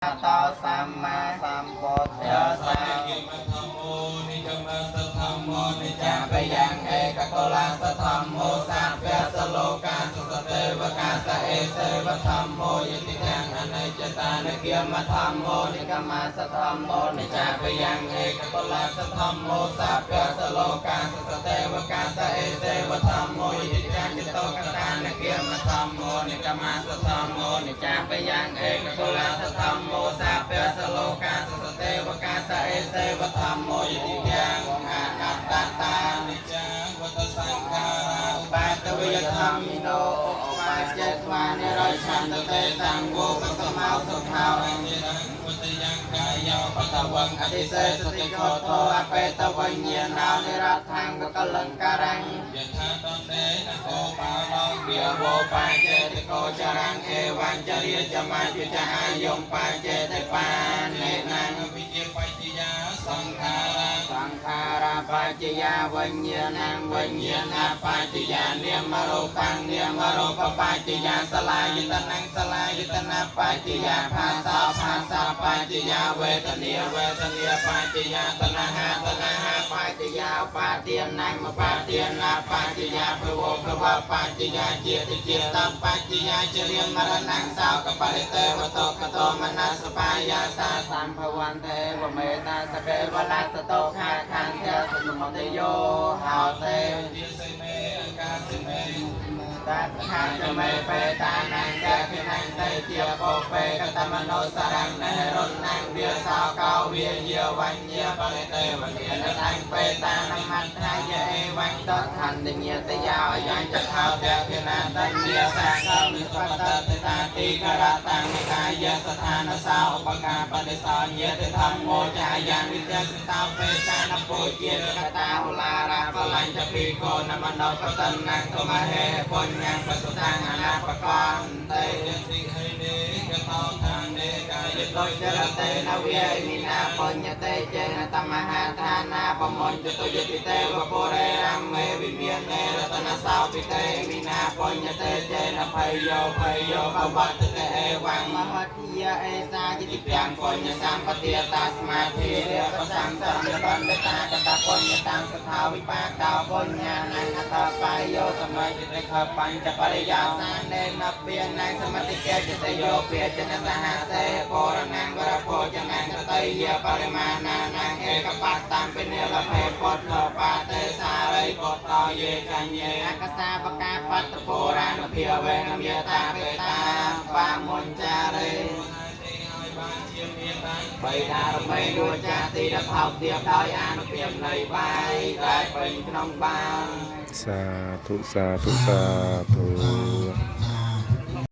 តោសម្មាសម្ពុទ្ធស្សៈ គិមធម្មោនិកមសធម្មោនិ ចាបយ៉ាងឯកកលាសធម្មោសាភសលោកាសុសទេវកាសអេសេវធម្មោយតិកាំងអនិច្ចតានគមធម្មោនិកមសធម្មោនិចាបយ៉ាងឯកកលាសធម្មោសាភសលោកាសុសទេវកាសអេសេវធម្មោយតិកាំងចតកតានគមធម្មោនិកមសធម្មោនិចាបយ៉ាងឯកកលាសធម្មោសាភសលោកាសុសទេវកាសអេសេវធម្មោយតិកាំងអនត្តតា និច្ចាវតសង្ខារា បាតវិយធម្មិនោឧបាចេត្វានិរឆន្ទទេសង្វោបសមោសុខោ អញ្ញរងវតយ៉ាងកាយោ បតវងអតិសេសតិខោធោអបេតវិញ្ញាណោនិរដ្ឋังវកលង្ការੰ យថាតន្តេនកោបាឡោ វាវោបាចេតិកោចរੰអេវញ្ចរិយចមាជចអាយំបាចេតិបានេនង វិជាបច្ចយាសង្ខារា សង្ខារាបច្ចយាវិញ្ញាណងវិញ្ញាណបច្ចយានាមរូបੰនាមរូបបច្ចយាសលាយតនੰសលាយតនបច្ចយាភាសាភាសាបច្ចយាវេទនាវេទនាបច្ចយាតណហាតណហាបច្ចយាឧបាទានੰឧបាទានាបច្ចយាភវភវបច្ចយាជាតិជាតិបច្ចយាចរិយមរណੰសោកបរិទេវតោកតោមនសបាយសាសម្ភវន្តេវមេតាសកេវលសតោខាខន្ទសនុមតយោហោទេ ទាសិមេអកាសិមេ តាខាចមេបេតានੰចខិនੰតេជាបោពេកតមនោសរੰណេរុណੰវាសោកោវាយាវញ្ញបរិទេវគានតាំងបេតានមន្តាយអេវញ្ញតខន្តិញាតយាអយញ្ចខោតខិណាតញ្ញាសាកោនិសបតតតាតិករតាំងនិកាយស្ថានសោឧបកាបតិសោញាតិធម្មោចាយ៉ាងវិទ្យាសតោបេតានពុជាកតាហុលារាបលញ្ចភិកោនមនោបតនំកមហេបញ្ញបសុតាំងអនាបកន្តេ យតិហេនេកតោឋានេកាយ យតុចរតេនវិយមិនាបញ្ញតេចេនតមហាឋានាបមញ្ចតុយតិទេវបុរេរមេវិមាននេរតនសោពិតេមិនាបញ្ញតេចេនភយោភយោបវត្តតេអេវងមហតិយអេសាយតិពាំងបញ្ញសម្បទាតាសមាធិរិបសង្សរបណ្ឌតាកតបញ្ញតាំងសថាវិបាកោបញ្ញនੰអតបាយយោសម័យតិខបញ្ចបរិយាសានេនពានੰសមតិកេចតយោពាចនសហសេបរណੰវរភោចនੰតតយបរិមាណានੰឯកបតាំពិនិលភេពុទ្ធបាទេសារិបុតោយេកញ្ញេអកសាបកាបត្តបុរាណភាវេនមេតាបេតាបាមុញ្ចារិ ឲ្យបានជាមេតា បីតារមេនួចាទីរថោកទៀបដោយអានុភាពនៃបាយដែលពេញក្នុងបា សាធុសាធុសាធុ។